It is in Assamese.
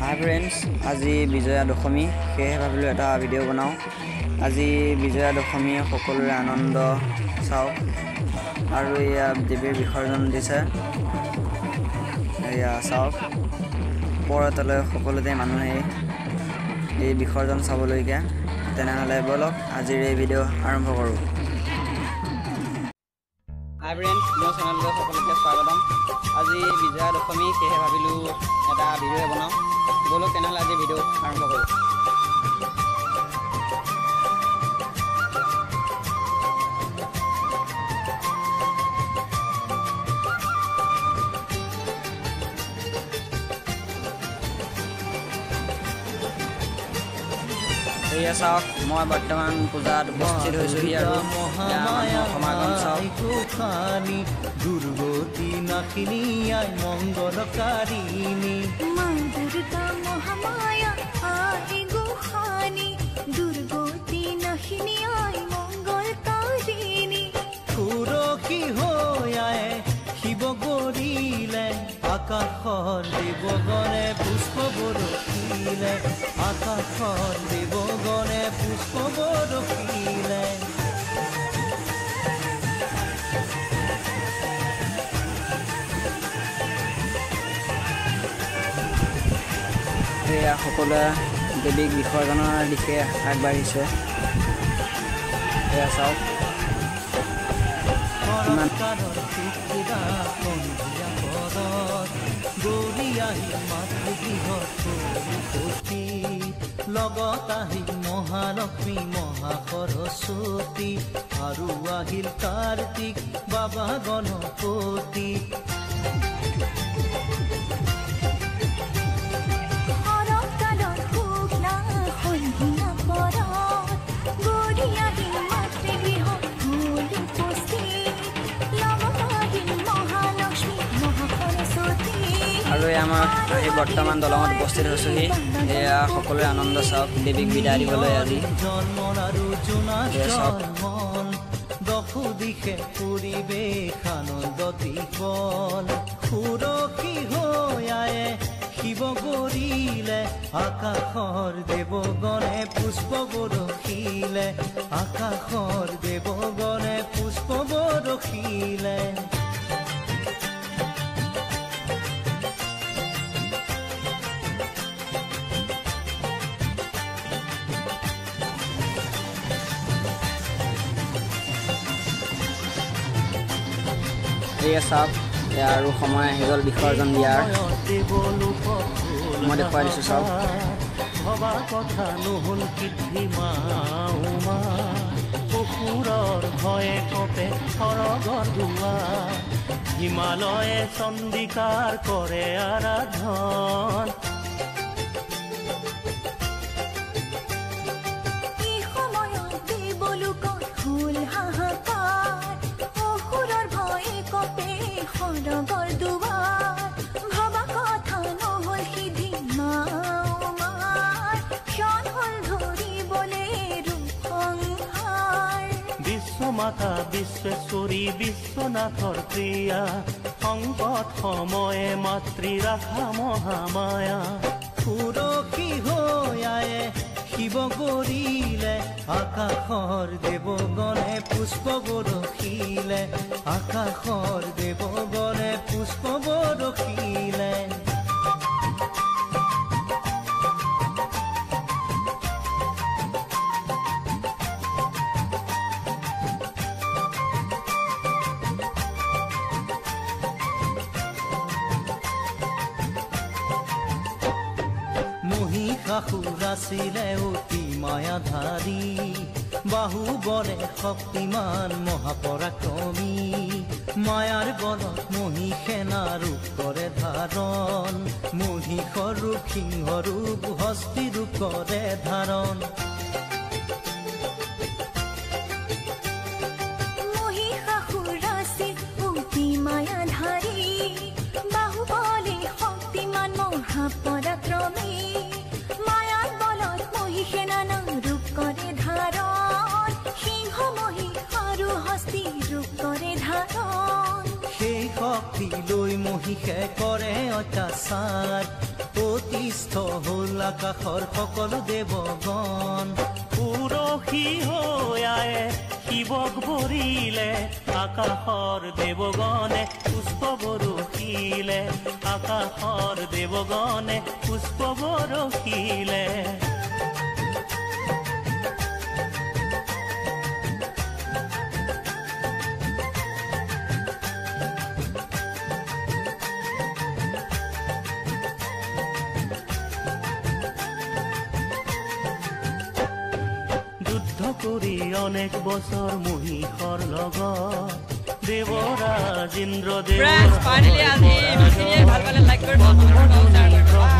হাই ফ্ৰেণ্ডছ, আজি বিজয়া দশমী, সেয়েহে ভাবিলোঁ এটা ভিডিঅ' বনাওঁ। আজি বিজয়া দশমী, সকলোৰে আনন্দ চাওক। আৰু এয়া দেৱীৰ বিসৰ্জন দিছে, এয়া চাওক। ওপৰে তলে সকলোতে মানুহে এই বিসৰ্জন চাবলৈকে। তেনেহ'লে ব'লক আজিৰ এই ভিডিঅ' আৰম্ভ কৰোঁ। হাই ফ্ৰেণ্ডছ, মোৰ চেনেললৈ সকলোকে স্বাগতম। আজি বিজয়া দশমী, সেয়েহে ভাবিলোঁ এটা ভিডিঅ' বনাওঁ। ব'লক তেনেহ'লে আজি ভিডিঅ' আৰম্ভ কৰোঁ। এয়া চাওক, মই বৰ্তমান পূজাত উপস্থিত হৈছোহি আৰু মানুহৰ সমাগম চাওক। দুৰ্গতি নাশিনী আই মংগলকাৰিণী, মা দুৰ্গা মহামায়া আই গোসানী, দুৰ্গতি নাশিনী আই মংগলকাৰিণী। সুৰক্ষী হৈ আয়ে শিৱ গৰিলে, আকাশৰ দেৱগণে পুষ্প বৰষিলে, আকাশৰ দেৱগণে পুষ্প বৰষিলে। এয়া সকলোৱে দেৱীক বিসৰ্জনৰ দিশে আগবাঢ়িছে। এয়া চাওক। শৰৎকালৰ শুক্লা সন্ধিয়া পৰত গৌৰী আহি মাতৃগৃহত উপস্থিত, লগত আহিল মহালক্ষ্মী মহাসৰস্বতী, আৰু আহিল কাৰ্তিক বাবা গণপতি। শৰৎকালৰ শুক্লা সন্ধিয়া পৰত গৌৰী আহিল মাতৃগৃহত হ'ল উপস্থিত, লগত আহিল মহালক্ষ্মী মহাসৰস্বতী। আৰু এই আমাৰ আহি বৰ্তমান দলঙত উপস্থিত হৈছোহি। এয়া সকলোৱে আনন্দ চাওক, দেৱীক বিদায় দিবলৈ আজি। জন্মল আৰু জোনাক এয়া চাওক। জন্মল, দশো দিশে পৰিৱেশ আনন্দ দিবল। সুৰক্ষী হৈ আয়ে শিৱ গৰিলে, আকাশৰ দেৱগণে পুষ্প বৰষিলে, আকাশৰ দেৱগণে পুষ্প বৰষিলে। এয়া চাওক, এয়া আৰু সময় আহি গ'ল বিসৰ্জন দিয়াৰ। মই দেখুৱাই দিছোঁ, চাওক। ভবা কথা নহ'ল সিদ্ধি মা উমা, অসুৰৰ ভয়ে কঁপে সৰগৰ দুৱাৰ, হিমালয়ে চণ্ডিকাৰ কৰে আৰাধন। এই সময়ত দেৱলোকত হ'ল হাহাকাৰ, অসুৰৰ ভয়ে কঁপে সৰগৰ দুৱাৰ, ভবা কথা নহ'ল সিদ্ধি মা উমাৰ, ক্ষণ হ'ল ধৰিবলে ৰূপ সংহাৰ। বিশ্বমাতা বিশ্বেশ্বৰী বিশ্বনাথৰ প্ৰিয়া, সংকট সময়ে মাতৃ ৰাখা মহামায়া। সুৰক্ষী হৈ আয়ে শিৱ গৰিলে, আকাশৰ দেৱগণে পুষ্প বৰষিলে, আকাশৰ দেৱগণে পুষ্প বৰষিলে। মহিষাসুৰ আছিলে অতি মায়াধাৰী, বাহুবলে শক্তিমান মহাপৰাক্ৰমী। মায়াৰ বলত মহিষেনা ৰূপ কৰে ধাৰণ, মহিষৰ ৰূপ সিংহ ৰূপ হস্তি ৰূপ কৰে ধাৰণ। মহিষাসুৰ আছিল অতি মায়াধাৰী, বাহুবলে শক্তিমান মহাপৰাক্ৰমী। মায়াৰ বলত মহিষে নানা ৰূপ কৰে ধাৰণ, সিংহ মহিষ আৰু হস্তি ৰূপ কৰে ধাৰণ। সেই শক্তি লৈ হৈ মহিষে কৰে অত্যাচাৰ। অতিষ্ঠ হ'ল আকাশৰ সকলো দেৱগণ। পুৰহি হৈ আয়ে শিৱক বৰিলে, আকাশৰ দেৱগণে পুষ্প বৰষিলে, আকাশৰ দেৱগণে পুষ্প বৰষিলে। যুদ্ধ কৰি অনেক বছৰ মহিষৰ লগত দেৱৰাজ ইন্দ্ৰ। ফ্ৰেণ্ডছ, ফাইনেলি আজি ভিডিঅ ভাল পালে লাইক কৰিব, কমেণ্ট কৰিব, শ্বেয়াৰ কৰিব।